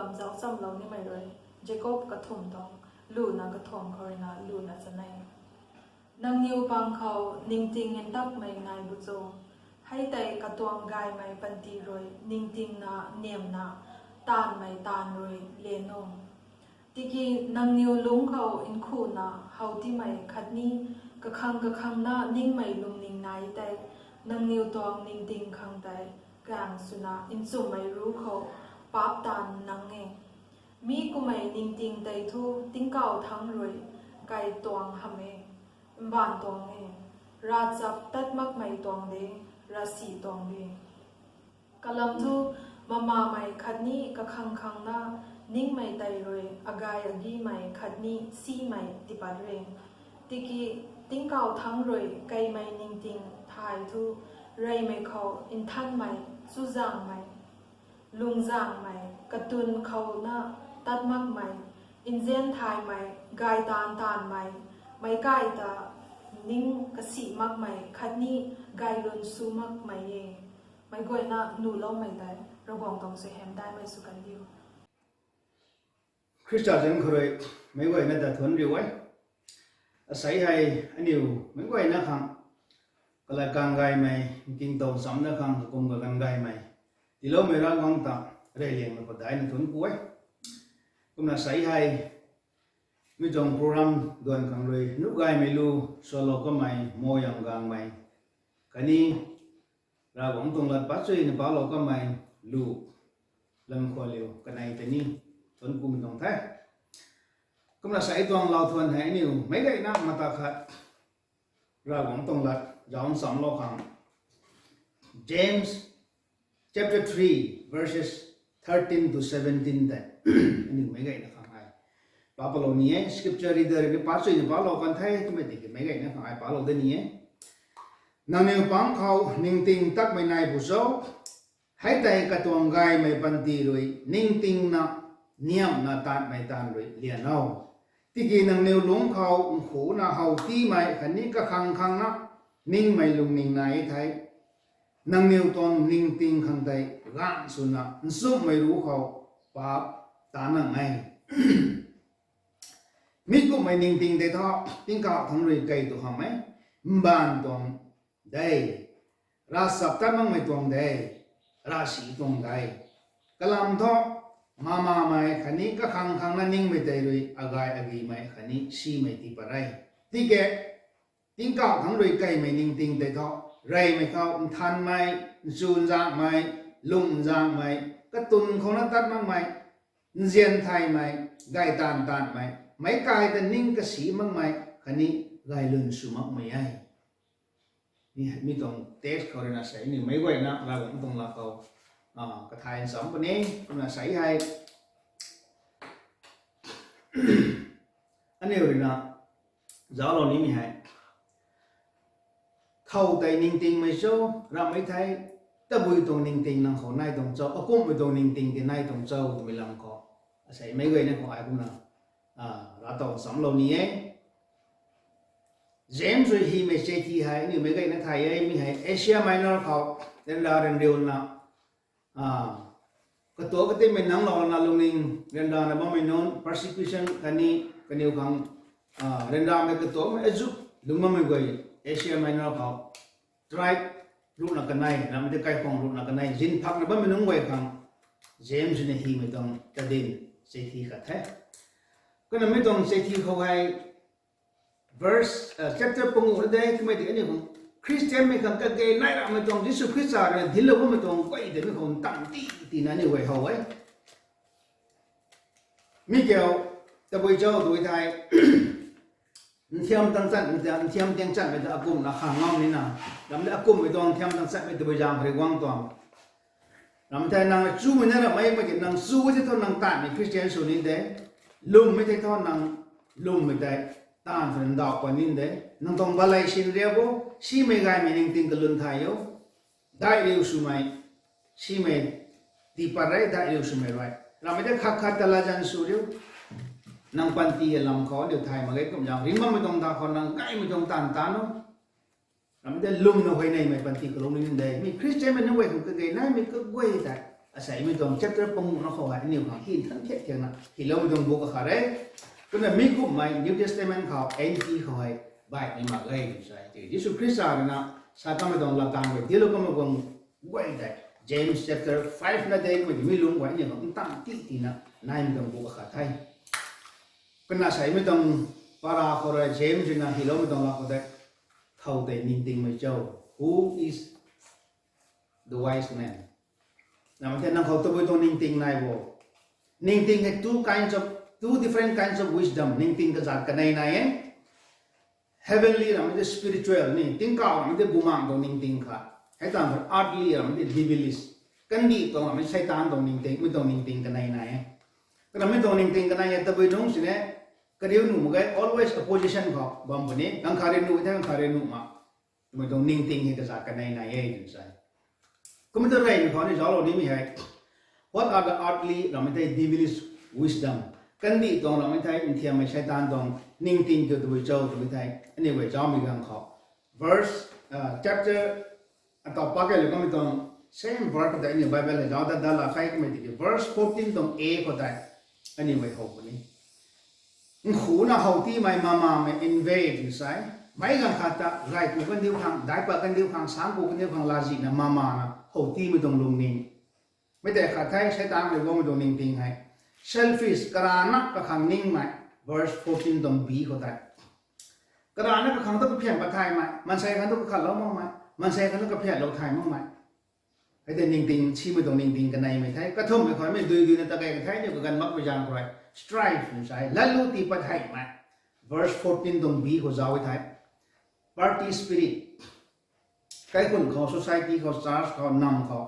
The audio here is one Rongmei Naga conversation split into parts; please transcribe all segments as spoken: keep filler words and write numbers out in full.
lam zauc chamlou nimei rui, Jakob kathumh tuang, luna kathumh khou ruina luna chanei. Nangniw pang khou ningting ntakmei nai bu cho? Hei tei katuang gaymei panty rui ningtingna niamna taanvmei taanv rui lian o. Tiki nangniw lungc khou nkhuna how tiimei khatni kakhang kakhangna ningmei lungning nai tei, nangniw tuang ningting khang tei gaeng swna nchumhmei ruc khou paap taanv nang e. Mi kummei ningting tei thu tingkauh thangc rui kai tuang hamh e, mbaanv tuang e, ravchaptatmakmei tuang de, ravsic tuang de. Kalam thu, mamamei khatni kakhang khangna ningmei tei rui agay agimei khatni simei tiipat re. Tiki tingkauh thangc rui kaimei ningting thay thu, reymei khou nthanmei, chuzaenghmei, lungzaenghmei, katwn khouna tat makmei, nzian thaymei, gay taanv taanvmei, meic kai ta ning kasih makmei khatni gaylwn sw makmei e. Meic guayna nuhloumei tei Ravguangc tuang suaihiam daihmei sw kan diu. Khrista zanc khou rui meic guayna ta thuanc riu e. Asei hei aniu meic guayna khang kalat kang gaymei, ningting tow chamcna khang kakum kaganv gaymei tiiloumei Ravguangc ta reyliangmei khou daihna thuanc ku e. Kumna asei hei mi tuang program duan khang rui nuh gaymei lu, salou kamei, mayan gangmei khatni Ravguangc tuang lat pachuina paclou kamei lu, lam khou liu kanei tei ni thuanc kumei tuang the. Kumna asei tuang lau thuan hei aniu meic guayna mata khat Ravguangc tuang lat zauc chamlou khang, James chapter three, verses thirteen to seventeen tei aniu meic guayna khang ai pa palou ni e. Scripture reader ni pachuina paclou kan the, kumei tiki meic guayna khang ai palou de ni e. Nangniw pang khou ningting ntakmei nai bu cho? Hei tei katuang gaymei panty rui ningtingna niamna taanvmei taanv rui lian o. Tiki nangniw lungc khou nkhuna how tiimei khatni kakhang khangna ningmei lungning nai thei, nangniw tuang ningting khang tei gaeng swna nchumhmei ruc khou paap taanv nang e. Mi kumhmei ningting tei thu tingkauh thangc rui kai tu hamh e, mbaanv tuang de, ravchaptat makmei tuang de, ravsic tuang de. Kalam thu, mamamei khatni kakhang khangna ningmei tei rui agay agimei khatni simei tiipat e. Tiki tingkauh thangc rui kaimei ningting tei thu, reymei khou nthanmei, nchunzaenghmei, lungzaenghmei, katwn khouna tat makmei, nzian thaymei, gay taanv taanvmei, meic kai ta ning kasih makmei khatni gaylwn sw makmei e. Mi, mi tuang text khou ruina asei aniu meic guayna Ravguangc tuang lat khou kathay nchamc puni. Kumna asei hei aniu ruina zauclou nimei hei, thow tei ningtingmei cho, ramhmei thei, tabui tuang ningting nang khou nai tuang cho, akumhmei tuang ningting tei nai tuang cho twmei lam khou, asei meic guayna khou ai kumna ravtow chamlou ni e. James rui hymei chithi hei aniu meic guayna thay e. Mi hei Asia Minor khou ryanra ryanriuna katuak katimei nanglouna lungning ryanrana bammei nunc, persecution khatni kaniw khang ryanramei katuakmei azuh lungc bammei guay, Asia Minor khou tribe ruhna kanei, ramhmei tei kaikhwang ruhna kanei zinphakna bammei nunc guay khang James na hymei tuang tadin chithi khat the. Kumna mi tuang chithi khou hei verse, chapter panguh na de, kumei tiki aniu khang Khristianmei khang kage nai ramhmei tuang, Jisu Khrista ruina dinclou bammei tuang guay tei mi khou ntang ti tina aniu guay how e. Mi kiu, tabui cho tw thei, nthiam tang chatmei ta, nthiam tiang chatmei ta akumhna khang ngam nina, ramhmei tei akumhmei tuang nthiam tang chatmei tabui zaeng khou rui guang tuang. Ramhmei thei nang chumei na ramhmei mak ki nang chu tei thu nang taanvmei Khristian sw ni de. Lwmmei tei thu nang lwmmei tei taanv sw ndauh pat ni de. Nang tuang balei sinriap bo, simei gaymei ningting kalwn thay o. Daih riu swmei, simei tiipat rei, daih riu swmei rui. Ramhmei tei khat khat ta latzan sw riu. Nang panty lam khou aniu thay mak ge kum zaeng, ringc bammei tuang da khou nang gaymei tuang taanv taanv o. Ramhmei tei lwmna huayneymei panty kalung ni de. Mi Khristianmei nunc guay khang kage naimei kaguay tei Seimei tuang chapter panguh na khou hei aniu khang hi nthan thiak thiakna hyloumei tuang buk akhat e. Kumna mi kumhmei New Testament khou N T khou hei baihmei mak ge tw sa e. Jisu Khrista rui na sa kamei tuang latkaeng guay dinclou kamei guang guay tei James chapter five na de kumei mi lungc guay aniu khang ntang ti tina naimei tuang buk akhat the. Kumna seimei tuang para khou rui James rui na hyloumei tuang lat khou tei, thow tei ningtingmei cho, who is the wise man? Namei the nang khou tabui tuang ningting nai bo? Ningting hei two kinds of, two different kinds of wisdom. Ningting kazat kanei nai e. Heavenly ramei tei spiritual ni, tingkauh ramei tei bumaengh tuang ningting khat. Hei tang khat earthly ramei tei devilish, kandih tuang ramei Seitaan tuang ningting, mi tuang ningting kanei nai e. Kumna mi tuang ningting kanei e tabui nungc sini, kariu nuh mak ge, always opposition khou bam puni, ganv khat rui nuh the, ganv khat rui nuh mak. Twmei tuang ningting hei kazat kanei nai e tw sa e. Kumna tu reymei khou ni zauclou nimei hei, what are the earthly ramei tei devilish wisdom? Kandih tuang ramei tei nthiammei Seitaan tuang ningting kiu tabui cho twmei tei aniu guay zaumei ganv khou verse, chapter ataw pak kei lou kamei tuang same verse khou tei aniu Bible hei zauc dat dat la khe kamei tiki verse fourteen tuang a khou tei aniu guay how puni. Nkhuna how tiimei mamamei invade tw sa e. Meic ganv khat ta gayku kandiu khang, daic pat kandiu khang, sangku kandiu khang lazihna mamana how tiimei tuang lungning. Mi tei khat the Seitaan rui guangmei tuang ningting hei. Selfish, karana kakhang ningmei, verse fourteen tuang b khou tei. Karana kakhang tu kaphian pat thaymei, maansei khang tu kakhatlou makmei, maansei khang tu kaphiatlou thay makmei. Hei tei ningting simei tuang ningting kaneimei the. Kathumhmei khou mei dui duina ta kei ka the, aniu kaganv makpui zaeng khou rui strife tw sa e, latlu tii pat theymei. Verse fourteen tuang b khou zauc e the. Party spirit. Kaikhunc khou, society khou, church khou, nam khou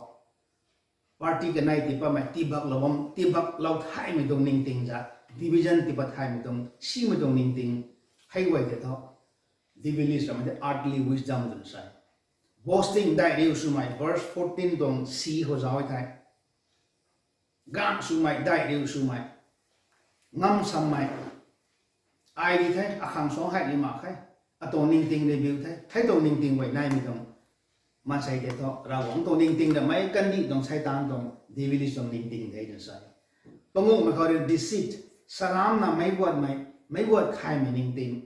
party kanei tii patmei, tiibaklou bam, tiibaklou thaymei tuang ningting za, division tii pat thaymei tuang, simei tuang ningting, hei guay tei thu devilish ramei tei earthly wisdom tw sa e. Boasting, daih riu swmei, verse fourteen tuang c khou zauc e the. Ganh swmei, daih riu swmei, ngamsammei, ai di the, akhang suang hei ni mak khe, atuang ningting rui biu the, hei tuang ningting guay naimei tuang maansei tei thu Ravguangc tuang ningting ramei, kandih tuang, Seitaan tuang, devilish tuang ningting the tw sa e. Panguhmei khou rui deceit, saramna meic guatmei, meic guat khaymei ningting.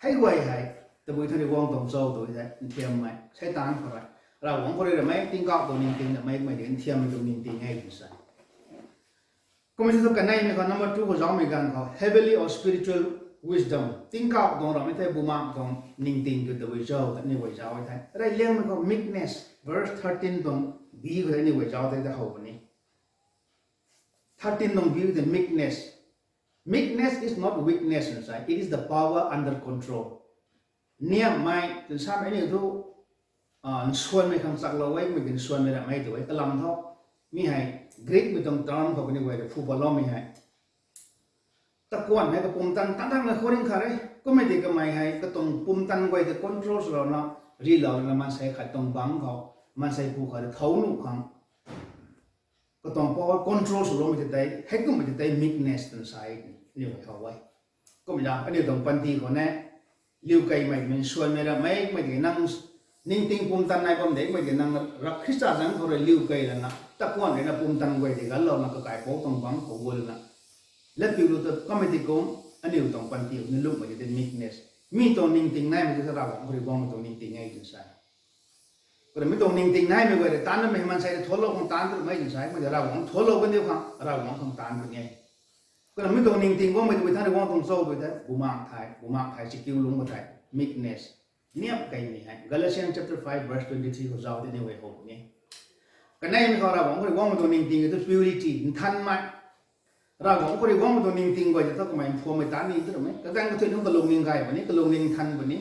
Hei guay hei tabui thangc rui guang tuang cho tw the, nthiammei, Seitaan khou rui, Ravguangc khou rui ramei, tingkauh tuang ningting ramei, mei tei nthiammei tuang ningting e tw sa e. Kumna thu kaneimei khou number two khou zaumei ganv khou heavenly or spiritual wisdom, tingkauh tuang ramei tei bumaengh tuang ningting kiu tabui cho ta aniu guay zauc e the. Reyliangmei khou meekness, verse thirteen tuang b khou tei aniu guay zauc the ta how puni. Thirteen tuang b khou tei meekness. Meekness is not weakness tw sa e, it is the power under control. Niamhmei tw samei aniu thu nsuanmei khang chaklou e, mei tei nsuanmei ramei tw e, kalam thu. Mi hei Greekmei tuang term khou kaniw guay rui phu patloumei hei, takuanh hei kapumtan tan tangmei khou ring khat e. Kummei tei kamei hei katuang pumtan guay tei control swlouna, rilouna maansei khat tuang bangc khou, maansei pu khat rui thouc nuh khang katuang power control swloumei tei tei, heikumhmei tei tei meekness tw sa e, aniu how e. Kumna aniu tuang panty khou ne, liukeimei, nsuanmei ramei, mei tei nang ningting pumtan nai bam de, mei tei nang Khrista zanc khou rui liukei lana, takuanh rui na pumtan guay tei ganlouna kakaipouc tuang bangc khou gulouna, latpiulou ta kamei tei kum, aniu tuang panty khou ni lungmei tei tei meekness. Mi tuang ningting naimei tei Ravguangc khou rui guangmei tuang ningting e tw sa e. Kumna mi tuang ningting naimei guay rui taanv namei maansei rui thuanclou khang taanv twmei tw sa e, mei tei Ravguangc thuanclou kandiu khang, Ravguangc khang taanv puni e. Kumna mi tuang ningting guangmei tabui thangc rui guang tuang cho tw the, bumaengh thai, bumaengh thai, chikiu lungc ka thai, meekness. Niamh keimei hei Galatians chapter five verse twenty three khou zauc the, aniu guay how puni. Kaneimei khou Ravguangc khou rui guangmei tuang ningting e thu purity, nthanmei. Ravguangc khou rui guangmei tuang ningting guay tei thu kamei mphuammei taanv ni tw ramei, kaganv kathuic nunc kalungning gay puni, kalungning nthan puni.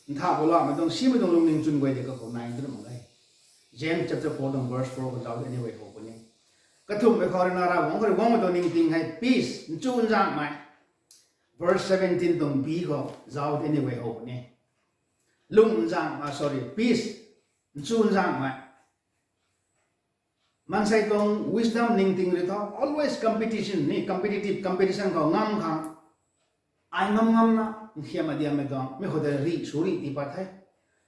Nthapoulamei tuang simei tuang lungning chwn guay tei kakhou nai tw ram mak e. James chapter four tuang verse four khou zauc the, aniu guay how puni. Kathumhmei khou rui na Ravguangc khou rui guangmei tuang ningting hei peace, nchunzaenghmei. Verse seventeen tuang b khou zauc the, aniu guay how puni. Lung nzaeng, ah, sorry, peace, nchunzaenghmei. Maansei tuang wisdom ningting rui thu always competition ni, competitive, competition khou ngam khang, ai ngam ngamna nkhiam adiammei tuang, mi khou tei rih sw rih tii pat the.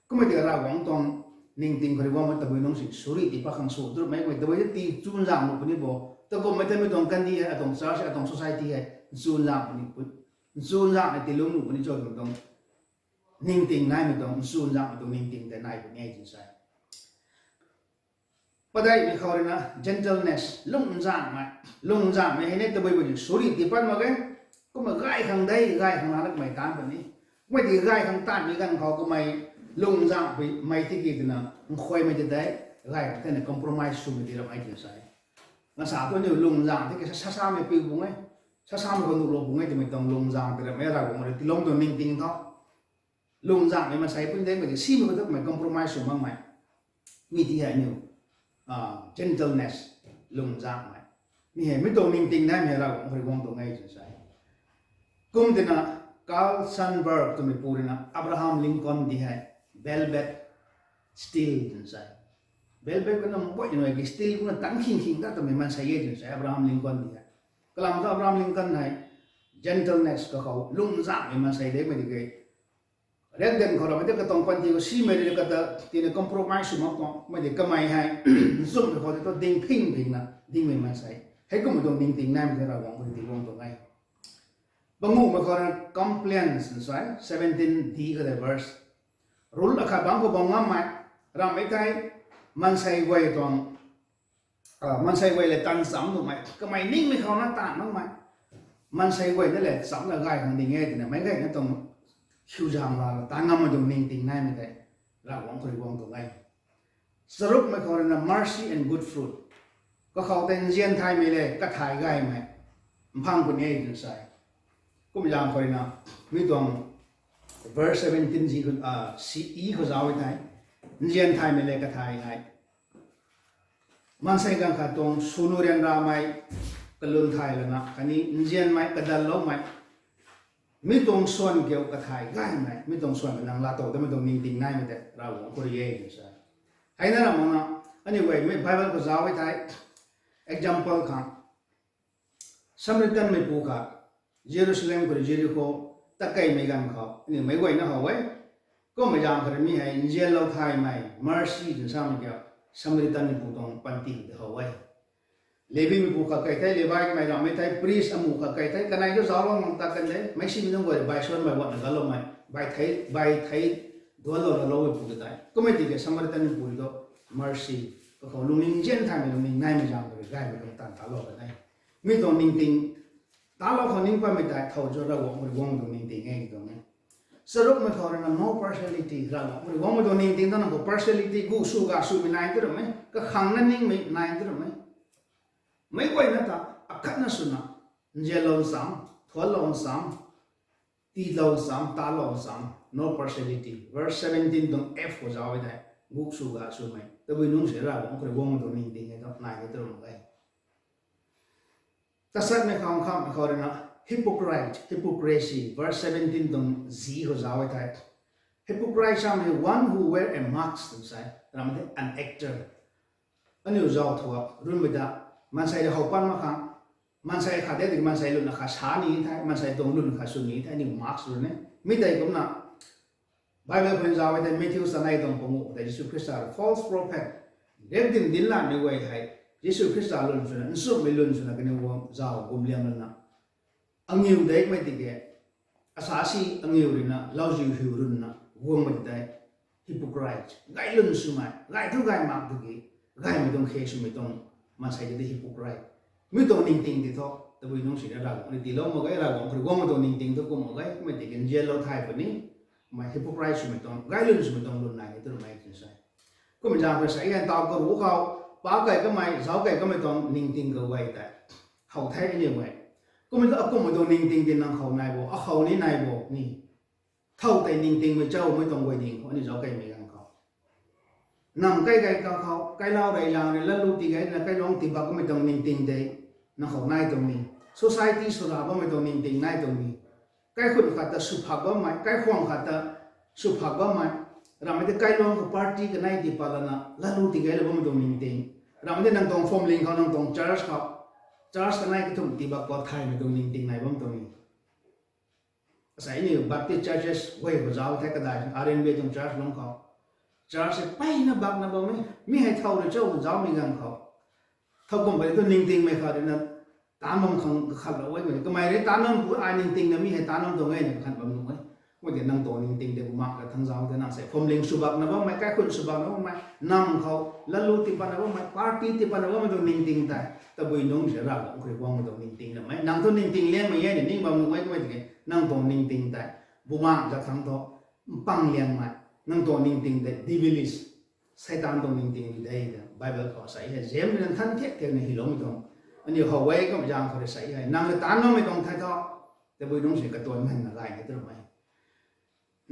Kummei tei Ravguangc tuang ningting khou rui guangmei tabui nungc si suri tii pat khang sw tu mei guay tabui ti chunzaeng nuh puni bo. Takumhmei themei tuang kandi hei, atuang church, atuang society hei chunzaeng puni, chunzaeng ni tiilung nuh puni cho twmei tuang ningting naimei tuang, chunzaengmei tuang ningting tei nai puni e tw sa. Padeihmei khou rui na gentleness, lungzaengmei. Lungzaengmei hei ni tabui bui suri tii pat mak ge. Kumna gay khang dei, gay khang na kamei taanv puni. Kummei ti gay khang taanvmei ganv khou kamei lungzaengmei tiki twna nkhuaymei ti tei, gay khang thena compromise swmei ti ramei tw sa. Nasa tu aniu lungzaeng tiki sa, sasamei piu pung e, sasamei khou nuhlou pung e twmei tuang lungzaeng ti ramei Ravguangc rui tiilou tuang ningting tho. Lungzaengmei maansei pun de, mei ti simei khou tu kamei compromise sw makmei. Mi ti hei aniu gentleness, lungzaengmei. Mi hei mi tuang ningting naimei Ravguangc khou rui guang tuang e tw sa. Kum tina Carl Sandburg twmei pu rui na Abraham Lincoln ti hei velvet steel tw sa. Velvet kumna mbui nai ki steel kumna tang khing khing ta twmei maansei e tw sa Abraham Lincoln ti hei. Kalam thu Abraham Lincoln hei gentleness kakhou lungzaengmei maansei de mei ti ke. Riakdanv khou ramei tei katuang panty khou simei rui kata tina compromise sw mak tuang mei ti kamei hei nchumhmei khou tei thu ding phing phingna dingmei maansei. Hei kumna tuang ningting naimei tei Ravguangc khou rui tiiguang tuang e. Panguhmei khou rui compliance tw sa, seventeen D khou tei verse. Rule akhat bangc khou bam ngammei, ramhmei tei maansei guay tuang, maansei guay le taanv chamv nuhmei, kamei ningmei khou na taanv makmei. Maansei guay na le chamvna gay khang ding e twna meic gayna tuang hiuzaeng laa taanv ngammei tuang ningting naimei tei Ravguangc khou rui guang tuang e. Charukmei khou rui na mercy and good fruit. Kakhou tei nzian thaymei le kathai gaymei mphang puni e tw sa. Kumzaeng khou rui na mi tuang verse seventeen zi khou, si, e khou zauc e thei, nzian thaymei le kathai gay. Maansei ganv khat tuang swnu ryanramei kalun thay lana khatni nzianmei kadalloumei, mi tuang swan kiu kathai gaymei, mi tuang swan kanang laatow tamei tuang ningting naimei tei Ravguangc khou rui e tw sa. Hei na ramh makna, aniu guay mi Bible khou zauc e thei, example khang, Samaritanmei pu khat, Jerusalem khou rui Jericho tat keymei ganv khou aniu meic guayna how e. Kummei zaeng khou rui mi hei nzianlou thaymei, mercy twna samei kiu, Samaritanmei pu tuang panty tei how e. Levimei pu khat kei thei, Levi kamei ramhmei thei, priest amuh khat kei thei, kanei thu zauclou mang tat kan de, meic simei nunc guay rui baisuanmei guatna galoumei, bai thei, bai thei duanlouna loumei pu tei. Kummei tiki Samaritanmei pu rui thu mercy, kakhou lungning nzian thaymei lungning naimei zaeng khou rui gaymei tuang taanv talou kan e. Mi tuang ningting talou khou ning patmei tei thow cho Ravguangc khou rui guangmei tuang ningting e tuang e. Charukmei khou rui na no partiality, Ravguangc khou rui guangmei tuang ningting ta nang khou partiality, gu sw ga swmei nai tu ramei, kakhangna ningmei nai tu ramei. Meic guayna ta akhatna swna nzianlou nchamc, thuanlou nchamc, tiilou nchamc, talou nchamc, no partiality. Verse seventeen tuang F khou zauc e thei, gu sw ga swmei tabui nungc si Ravguangc khou rui guangmei tuang ningting e tu nai ni tu ramei e. Tasatmei khang khamhmei khou rui na hypocrite, hypocrisy, verse seventeen tuang G khou zauc e thei, hypocrite samei one who wear a mask tw sa, ramh tei an actor. Aniu zauc thua runmei ta, maansei rui how pan mak khang, maansei khat de tiki maansei lun akhat sa ni thei, maansei tuang lun khat sw ni thei aniu mask run e. Mi tei kumna Bible khou zauc e thei Matthew chanei tuang panguh tei Jisu Khrista false prophet, riakdanv dinclatmei guay hei, Jisu Khrista lun swna, nchumhmei lun swna kaniw guang zauc gumliang lana angiu deimei tiki, asa si angiu rui na lauziu hiu runna guangmei tei hypocrite, gay lun swmei, gay thu gay mak tiki, gaymei tuang khe swmei tuang maansei tei hypocrite. Mi tuang ningting ti thu tabui nungc si na Ravguangc ni tiilou mak ge, Ravguangc khou rui guangmei tuang ningting thu kum mak ge, kummei tiki nzianlou thay puni, mei hypocrite swmei tuang, gay lun swmei tuang lun nai ni tu ramei tw sa. Kummei zaeng khou sa e, taw karuc khou, pa kei kamei, zauc kei kamei tuang ningting kaguay tei how the aniu guay. Kummei thu akummei tuang ningting ti nang khou nai bo, akhou ni nai bo ni. Thow tei ningtingmei chaumei tuang guay ding khou aniu zauc keymei ganv khou, nam kai gay kakhou, kailau reylang rui latlu tii gay na kailuangc tii bak kamei tuang ningting tei nang khou nai tuang ni. Society swra bammei tuang ningting nai tuang ni. Kaikhun khat ta sw phak bammei, kaikhwang khat ta sw phak bammei, ramhmei tei kailuangc khou party kanei tii pat lana latlu tii gaylou bammei tuang ningting. Ramhmei tei nang tuang family khou, nang tuang church khou, church kanei kathumh tii bak khou thaymei tuang ningting nai bam tuang ni. Asei aniu Baptist churches guay khou zauc the, kadai R N B tuang church lungc khou, Church hei mpeyna bakna bam e, mi hei thow rui cho zaucmei ganv khou, thow kumhmei tu ningtingmei khat rui na taanc bam khang kakhatlou e. Kamei rui taanc bam pu ai ningtingna mi hei taanc bam tuang e na kakhat bam nuh e. Kumna nang tuang ningting tei bumaengh kathang zauc tei nang sei phuamling sw bakna bammei, kaikhunc sw bakna bammei, nam khou latlu tii patna bammei, party tii patna bammei tuang ningting tei tabui nungc si Ravguangc khou rui guangmei tuang ningting namei, nang thu ningting liangmei e ni ning bam nuh e. Kumna tiki nang tuang ningting tei bumaengh kathang thu mpang liangmei, nang tuang ningting tei devilish, Seitaan tuang ningting de ta Bible khou sa hei, ziamna nang than thiak thiakna hyloumei tuang. Aniu how e, kumna zaeng khou rui sa hei nang rui taanc bammei tuang thei thu tabui nungc si katuan manna gay ni tw ramei.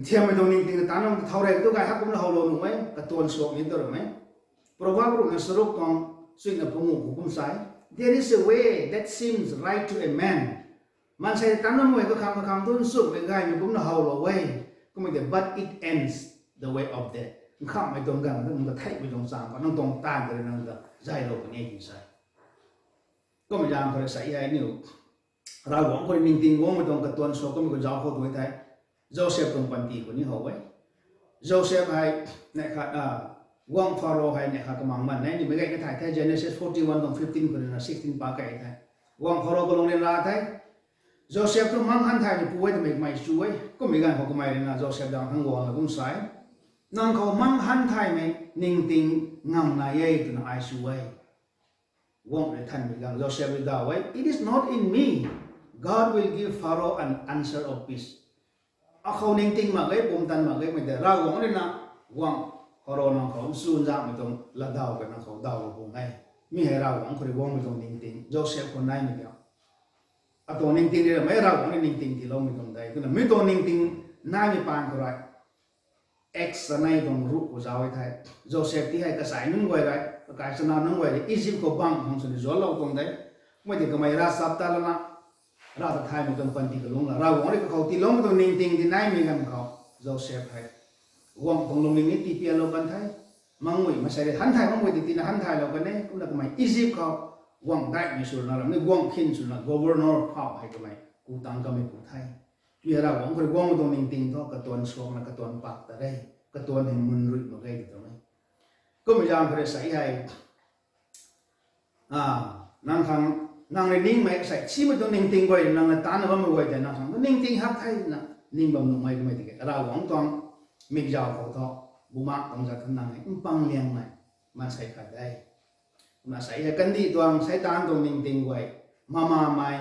Nthiammei tuang ningting ta taanc bam ta thow rui tu gay hak kumna howlou nuh e, katuan suak ni tw ramei. Proverb ruhna charuk tuang chuina panguh khou kum sa e, There is a way that seems right to a man. Maansei taanc bammei kakhang kakhang tu nchumhmei gaymei kumna howlou e. Kumna tei, but it ends the way of death. Nkhamhmei tuang ganv, nang ta theihmei tuang chang khou nang tuang taanv ta rui nang ta zaylou puni e ti sa e. Kumna zaeng khou rui sa hei aniu Ravguangc khou rui ningting guangmei tuang katuan suak kamei khou zauc khou tu thei, Joseph tuang panty khou ni how e. Joseph hei neih khat, guangc Pharaoh hei neih khat kamang man e ni meic gayna thay the, Genesis forty-one tuang fifteen khou rui na sixteen pa kei the. Guangc Pharaoh kalung ryanra the. Joseph thu mang han thaymei pu e twmei kamei chu e. Kummei ganv khou kamei rui na Joseph dang thang guangna kum sa e, Nang khou mang han thaymei ningting ngam nai e twna ai chu e. Guangc rui thanmei ganv Joseph rui daw e, It is not in me. God will give Pharaoh an answer of peace. Akhou ningting mak ge, pumtan mak ge, mei tei Ravguangc rui na guangc Pharaoh nang khou nchunzaenghmei tuang latdaw kha nang khou dawlou pung e. Mi hei Ravguangc khou rui guangmei tuang ningting Joseph khou naimei kiu. Atuang ningting rui mei Ravguangc rui ningting tiiloumei tuang de. Kumna mi tuang ningting naimei paan khou rui Acts chanei tuang ruh khou zauc e thei, Joseph ti hei kachai nunc guay rui, kakai chana nunc guay rui Egypt khou bang khang swna zuanclou tuang de. Mei tei kamei ravchaptatlouna, Rav ta thaymei tuang panty kalung la, Ravguangc rui kakhou tiiloumei tuang ningting ti naimei ganv khou, Joseph hei guangc tuang lungning ni tipianlou kan the. Mangmei, maansei rui han thay makmei tei tina han thaylou kan e. Kumna kamei Egypt khou guangc daihmei swna ramni guangc khin swna governor phau hei kamei ku tang kamei pu the. Mi Ravguangc khou rui guangmei tuang ningting thu katuan suakna katuan pak ta re, katuan hei mun rui mak ge ti tuang e. Kummei zaeng khou rui sa hei, nang khang, nang rui ningmei sei simei tuang ningting guay, nang na taanna bammei guay tei nang khang ningting hak thena ning bam nuhmei kamei tiki Ravguangc tuang mikzau khou thu, bumaengh tuang zat thu nang hei mpang liangmei maansei khat de. Kumna sa hei kandih tuang Seitaan tuang ningting guay, mamamei,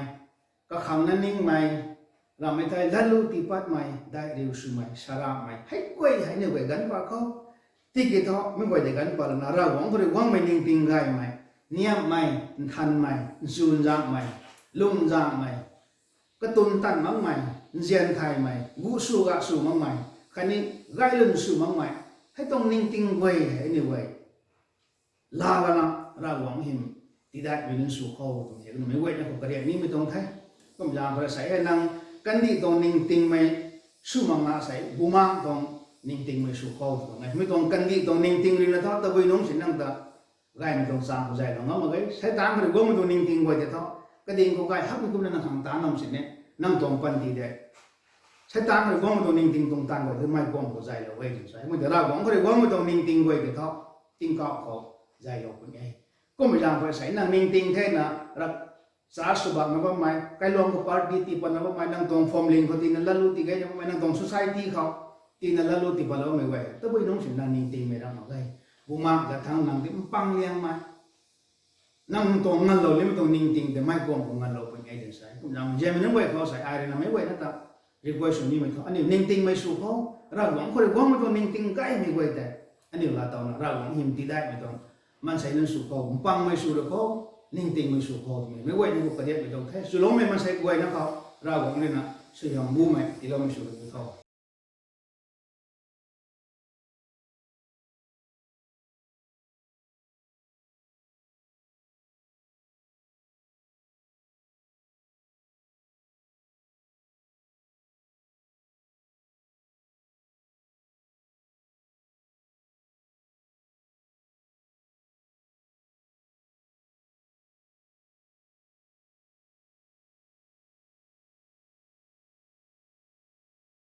kakhangna ningmei, rammei thei latlu tiipatmei, daih riu swmei, saramei, hei guay hei aniu guay ganv pat khou, tiki thu mi guay tei ganv patlouna Ravguangc khou rui guangmei ningting gaymei, niamhmei, nthanmei, nchunzaenghmei, lungzaenghmei, katun tan makmei, nzian thaymei, gu sw ga sw makmei, khatni gaylwn sw makmei, hei tuang ningting guay hei aniu guay laa lana Ravguangc hym tiidaihmei nunc sw khou twmei hei kanmei guayna khou kariak nimei tuang the. Kum zaeng khou rui sa hei nang kandih tuang ningtingmei sw mak na sei bumaengh tuang ningtingmei sw khou tuang e. Mi tuang kandih tuang ningting rui na thu tabui nungc si nang ta gaymei tuang chang khou zaylou ngam mak ge. Seitaan khou rui guangmei tuang ningting guay tei thu, kading khou gay hakmei kumna nang khang taanc nam sini, nang tuang panty tei Seitaan khou rui guangmei tuang ningting tuang taanv guay tei mei kuang khou zaylou e twna sa e. Mei tei Ravguangc khou rui guangmei tuang ningting guay tei thu, tingkauh khou zaylou puni e. Kummei zaeng khou rui sa hei nang ningting thena, church sw bakna bammei, kailuang khou party tii patna bammei, nang tuang family khou tina latlu tii gayna bammei, nang tuang society khou tina latlu tii patna bammei guay, tabui nungc si nang ningtingmei ram mak ge. Bumaengh kathang nang ti mpang liangmei, nang tuang nganvlou nimei tuang ningting tei mei kuang khou nganvlou puni e twna sa e. Kumna zaeng ziamei nunc guay khou sa e, ai rui na meic guayna ta request sw nimei thu, aniu ningtingmei sw khou, Ravguangc khou rui guangmei tuang ningting gaymei guay tei aniu laatowna Ravguangc hym tiidaihmei tuang maansei nunc sw khou, mpangmei sw rui khou, ningtingmei sw khou twmei meic guayna khou kariakmei tuang the. Swloumei maansei guayna khou Ravguangc rui na suaihiam bumei tiiloumei sw rui khou